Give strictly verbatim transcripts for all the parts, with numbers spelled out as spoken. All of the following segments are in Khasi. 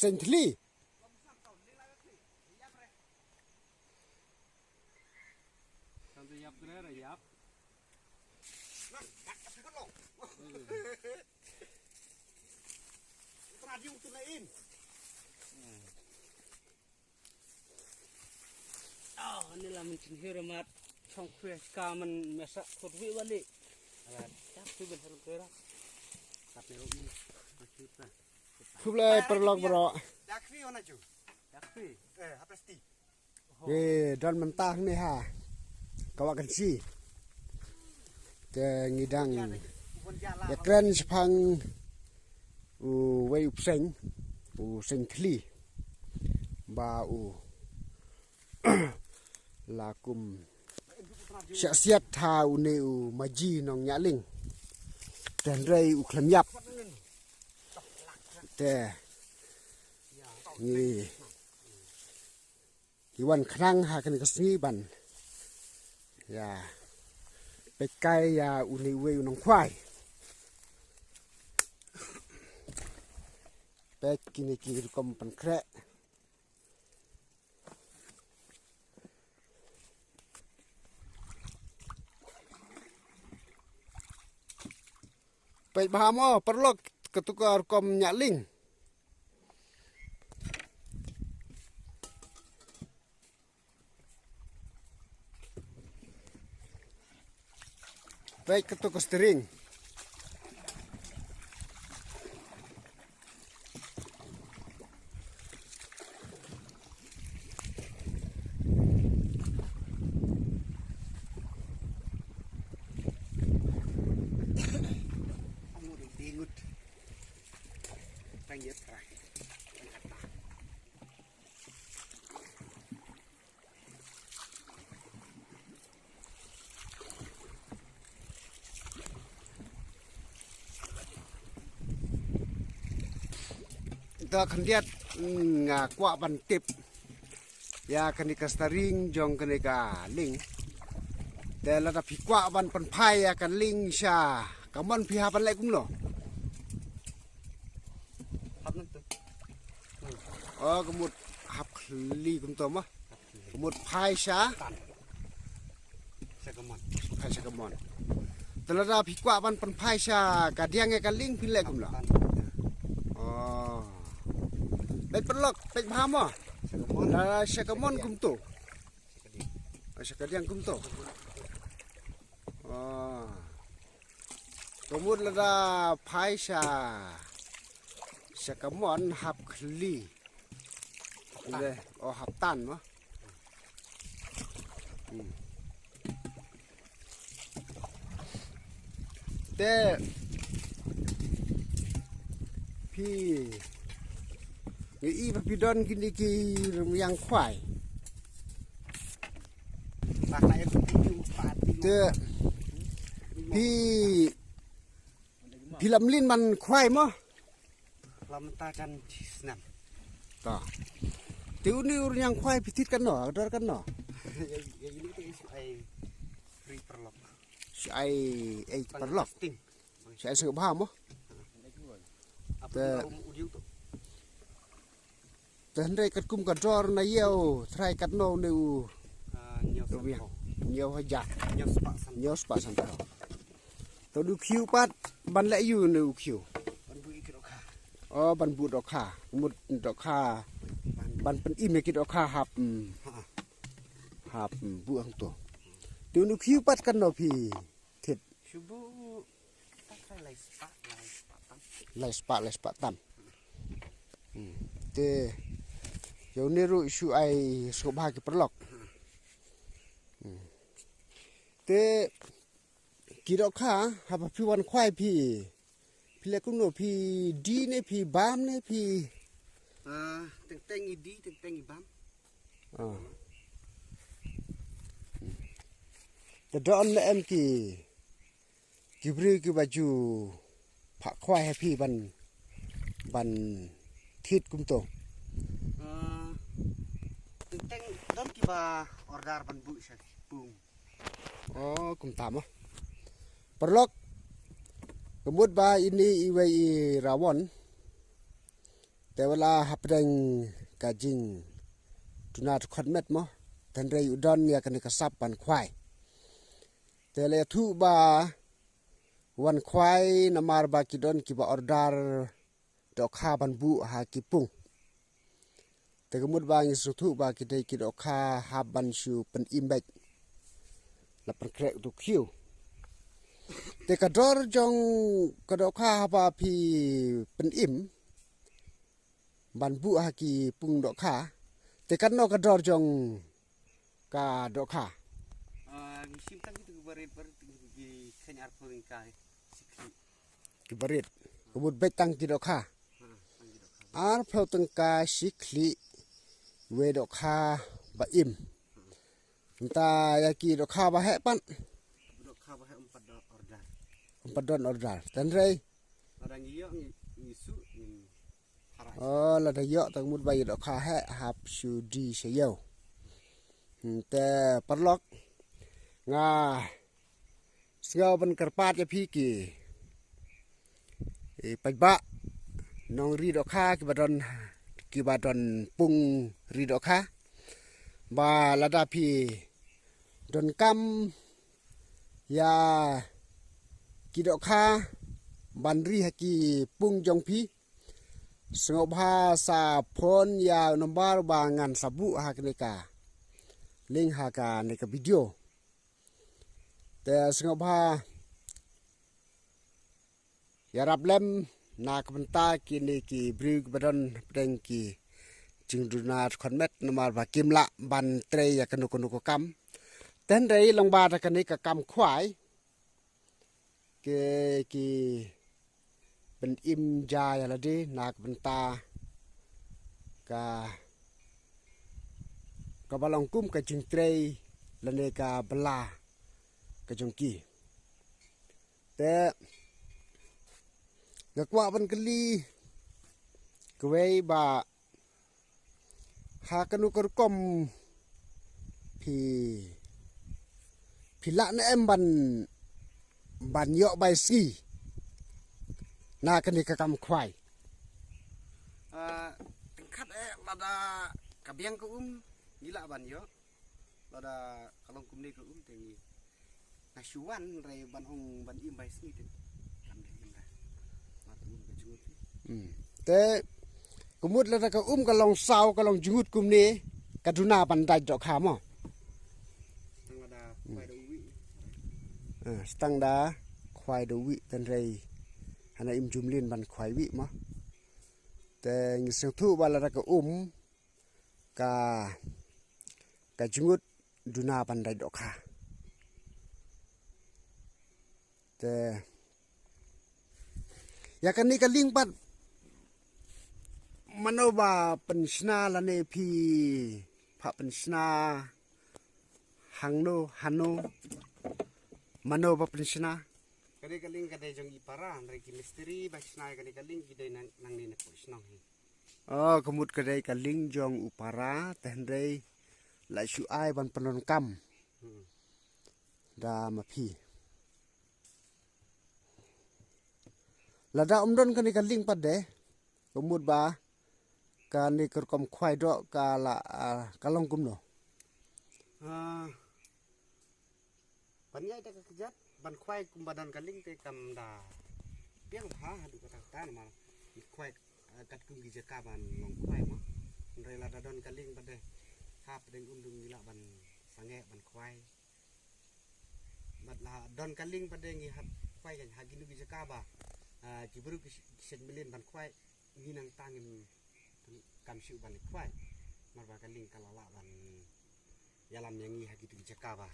Seng thli. Ah, ni la min chin hir mat. Chong khwe ka man mesa khot wi wali. Ala, tak tu ben harum tera. Khublei paralok baroh. Yak fi ona ju. Yak fi. Eh, hapesti. Wi, don mynta hangne ha. Ka Wah Kynshi. Te ngi dang ïakren shaphang uwei u bseiñ, u seng thli. Ba u la kum shah siat ha une u maji Nongñiahling. Te hynrei u khlem ïap. Te ngi, ngi wan khnang ha kane ka sngi ban ïa peit kai ïa une uwei u nongkhwai. Peit kine ki rukom pynkhreh. Peit bha mo paralok, katu ka rukom ñiahling. Peit katu ka string. Da khyndiat, mm, nga kwah ban tip ïa kane ka string jong kane ka lieng. Te lada phi kwah ban pynphai ïa ka lieng sha kamon phi hap ban leh kumno? Hap nangta. Oh, ka mut hap khli kumta mo. Ka mut phai sha. Sha kamon. Phai sha kamon. Te lada phi kwah ban pynphai sha kadiang ïa ka lieng phi leh kumno? Oh. Peit paralok, peit bha mo. Sha kamon. Lada sha kamon kumta. Sha kadiang kumta. Oh. Ka mut lada phai sha, sha kamon hap khli. Le, oh, hap tan mo. Hmm. Te phi ngi i ba phi don kine ki rmiang khwai. Te phi, phi lam lin man khwai mo? Lam ta jan chi snam. Ta. Te uni u rmiang khwai phi thied katno, dor katno? Ya, ya ini te shu ai free paralok. Shu ai, ai paralok. Shu ai sngewbha mo? Te. Te hynrei katkum ka dor na ïew, trai katno ne u. Ah, ñiew san phew. Ñiew hajar. Ñiew spah san phew. Ñiew spah san phew. Te u khiew pat ban leh ïa u ne u khiew. Ban buh ïa ki dohkha. Oh, ban buh dohkha. Mut dohkha. Ban, ban pynim ïa ki dohkha hap. Mm. Ha. Hap, mm, buh hangto. Te u khiew pat katno phi thied? Shu buh. Lai spah, lai spah tam. Lai spah, lai spah tam. Hmm. Te ïa une ruh shu ai sngewbha ki paralok. Hmm. Te ki dohkha haba phi wan khwai phi, phi leh kumno, phi die ne phi bam ne phi? Ah, teng teng i die, teng teng i bam. Ah. Te don ne em ki, ki briew kiba ju phah khwai ha phi ban, ban thied kumto? Ah, Ba order ban buh sha ki pung. Oh, kumta mo. Paralok, ka mut ba ine iwei i Rawon. Te wat la hapdeng ka jingduna dkhot met mo. Te hynrei u don ïa kane ka sap ban khwai. Te la ïathuh ba wan khwai namar ba ki don kiba order dohkha ban buh ha ki pung. Te ka mut ba ngi sngewthuh ba ki dei ki dohkha hap ban shu pynim beit. La pynkhreh tu khiew. Te ka dor jong ka dohkha haba phi pynim ban buh ha ki pung dohkha. Te katno ka dor jong ka dohkha? Ah, ngi shim tang kitu ki barit, barit ki khein arphew tyngka shi khlieh. Ki barit. Ka mut beit tang ki dohkha. Ha, tang ki dohkha. Arphew tyngka shi khlieh wei dohkha ba im. Mynta ïa ki dohkha ba heh pat. Dohkha ba heh ym pat don order. Ym pat don order. Te hynrei lada ngi ïoh ngi, ngi suh ngin para. Oh, lada ïoh tang mut ba ïa dohkha heh hap shu die sha ïew. Hmm, te paralok nga sngew ban kyrpad ïa phi ki, eh, paidbah nong ri dohkha kiba don, kiba don pung ri dohkha ba lada phi donkam ïa ki dohkha ban ri ha ki pung jong phi, sngewbha sa phone ïa u number ba ngan sa buh ha kane ka link ha kane ka video. Te sngewbha ïarap lem na ka bynta kine ki briew kiba don hapdeng ki jingduna dkhot met namar ba kim lah ban trei ïa kano kano ka kam. Te hynrei lyngba da kane ka kam khwai ki, ki pynim ja ïa lade na ka bynta ka, kaba long kum ka jingtrei lane ka bylla ka jong ki. Te nga kwah ban kylli kawei ba ha kano ka rukom phi, phi lah ne em ban, ban ïoh bai sngi na kane ka kam khwai? Ah, tyngkhat eh lada ka biang ka um ngi lah ban ïoh. Lada ka long kumne ka um te ngi nga shu wan re ban ong ban im bai sngi te kam dei im re. Ma te um ka jngut. Hmm. Te ka mut lada ka um ka long saw ka long jngut kumne ka duna ban dait dohkha mo. Tang lada khwai da uwi. Ah, tang da khwai da uwi te hynrei hana im jumlin ban khwai wi mo. Te ngi sngewthuh ba lada ka um ka, ka jngut duna ban dait dohkha. Te ïa kane ka lieng pat mano ba pynshna lane phi pha pynshna hangno hano mano ba pynshna? Kane ka lieng ka dei jong i para, hynrei ki mistri ba shna ïa kane ka lieng ki dei nang, nangne na Pohshnong hi. Oh, ka mut ka dei ka lieng jong u para, te hynrei la shu ai ban pyndonkam. Hmm. Da ma phi. Lada um don kane ka lieng pat de, ka mut ba kane ka rukom khwai doh ka la, ah, ka long kumno? Ah, ban ïaid da ka kjat, ban khwai kumba don ka lieng te kam da biang bha haduh katta katta namar ngi khwai, eh, katkum ki jaka ban long khwai mo. Hynrei lada don ka lieng pat de hapdeng um dung ngi lah ban sangeh ban khwai. Bad la don ka lieng pat de ngi hap khwai kan ha kino ki jaka ba, ah, ki briew ki sh-, ki shait mlien ban khwai. Ngi nangta ngim kam shuh ban khwai. Namar ba ka lieng ka la lah ban ïalam ïa ngi ha kito ki jaka ba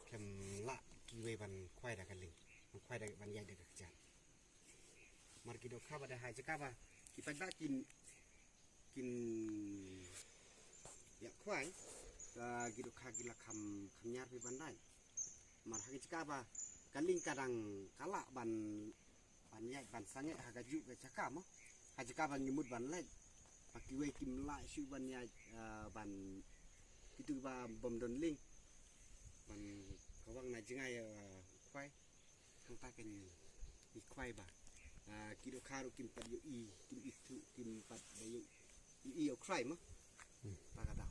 khlem lah kiwei ban khwai da ka lieng, ban khwai da, ban ïaid da ka kjat. Namar ki dohkha ba da ha jaka ba ki paidbah kin, kin ïa khwai, ka ki dohkha ki la kham, kham ñiar phi ban dait. Namar ha ki jaka ba ka lieng ka dang ka lah ban, ban ïaid ban sangeh ha kajuh ka jaka mo. Ha jaka ba ngi mut ban leit. Ba kiwei kim lah shuh ban ïaid, eh, ban ki Tu ba bom don ling. Ban ka wang na jngai, ah, khwai. Hangta kan i khwai ba. Ah, ki dohkha ruh kim pat ïohi, kim ithuh, kim pat da ïohi, ïohi ïa u khwai mo. Ta ka daw.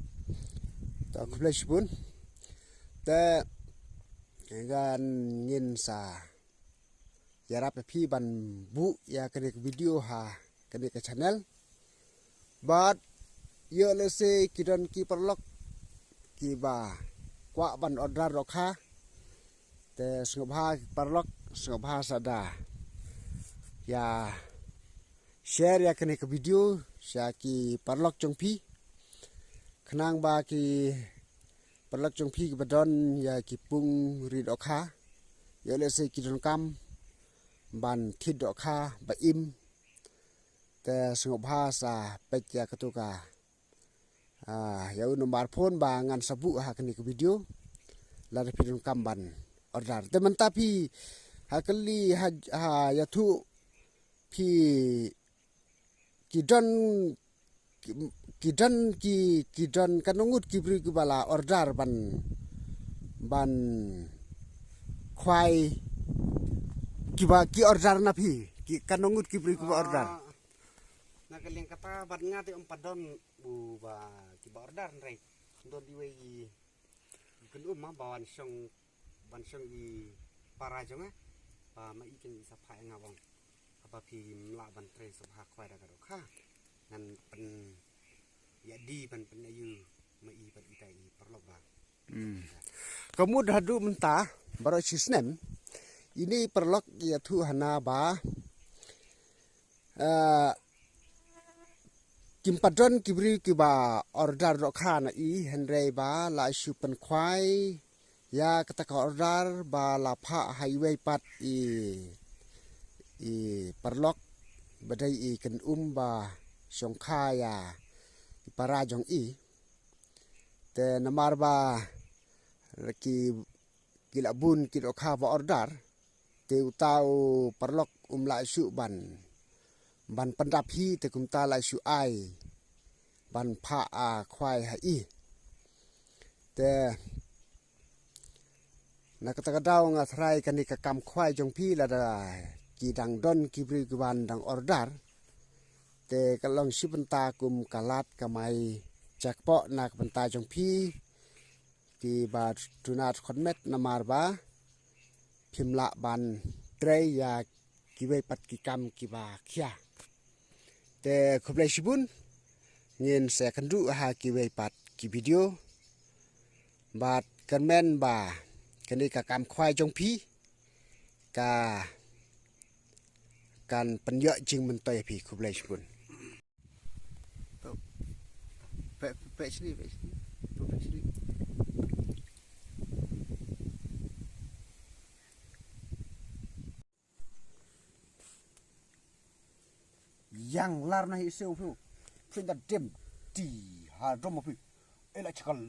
Ta khublei shibun. Te ngan ngin sa ïarap ïa phi ban buh ïa kane ka video ha kane ka channel. Bad ïoh lehse ki don ki paralok kiba kwah ban order dohkha. Te sngewbha ki paralok, sngewbha sa da ïa share ïa kane ka video sha ki paralok jong phi. Khnang ba ki paralok jong phi kiba don ïa ki pung ri dohkha, ïoh lehse ki donkam ban thied dohkha ba im. Te sngewbha sa peit ïa katu ka, ah, ïa u number phone ba ngan sa buh ha kane ka video. Lada phi donkam ban order. Te mynta phi ha kali ha, ha ïathuh phi ki don ki, ki don ki, ki don katno ngut ki briew kiba la order ban, ban khwai kiba ki order na phi, ki katno ngut ki briew kiba order. Ah, na ka liang kata bad nga te ym pat don u ba kiba order hynrei don iwei i kynum ma ba wan shong, ban shong i para jong nga. Ba ma i kin i sa phah ïa nga ba ong haba phim lah ban trei sngewbha khwai da ka dohkha. Ngan pyn ïa di ban pyn ïa u ma i bad ita i paralok ba. Hmm. Ka mut haduh mynta baroh shi snem ine i paralok ïathuh hana ba, eh, kim pat don ki briew kiba order dohkha na i hynrei ba la shu pynkhwai ïa kata ka order ba la phah ha iwei pat i, i paralok ba dei i kynum ba shongkha ïa i para jong i. Te namar ba ki, ki la bun ki dohkha ba order. Te uta u paralok um lah shuh ban, ban pyndap hi te kumta la shu ai ban phah, ah, khwai ha i. Te na kata ka daw nga tharai kane ka kam khwai jong phi lada ki dang don ki briew kiban dang order. Te ka long shi bynta kum ka lad kamai jackpot na ka bynta jong phi. Kiba duna khot met namar ba phim lah ban trei ïa kiwei pat ki kam kiba khia. Te khublei shibun, ngin sa ïakynduh ha kiwei pat ki video. Bad kyrmen ba kane ka kam khwai jong phi ka kan pynïoh jingmyntoi ïa phi. Khublei shibun. To. Peit, peit shini, peit shini. To, peit shini. Yang lar na hi seo phi. Phi da dem ti ha dom phi. Ela chakal.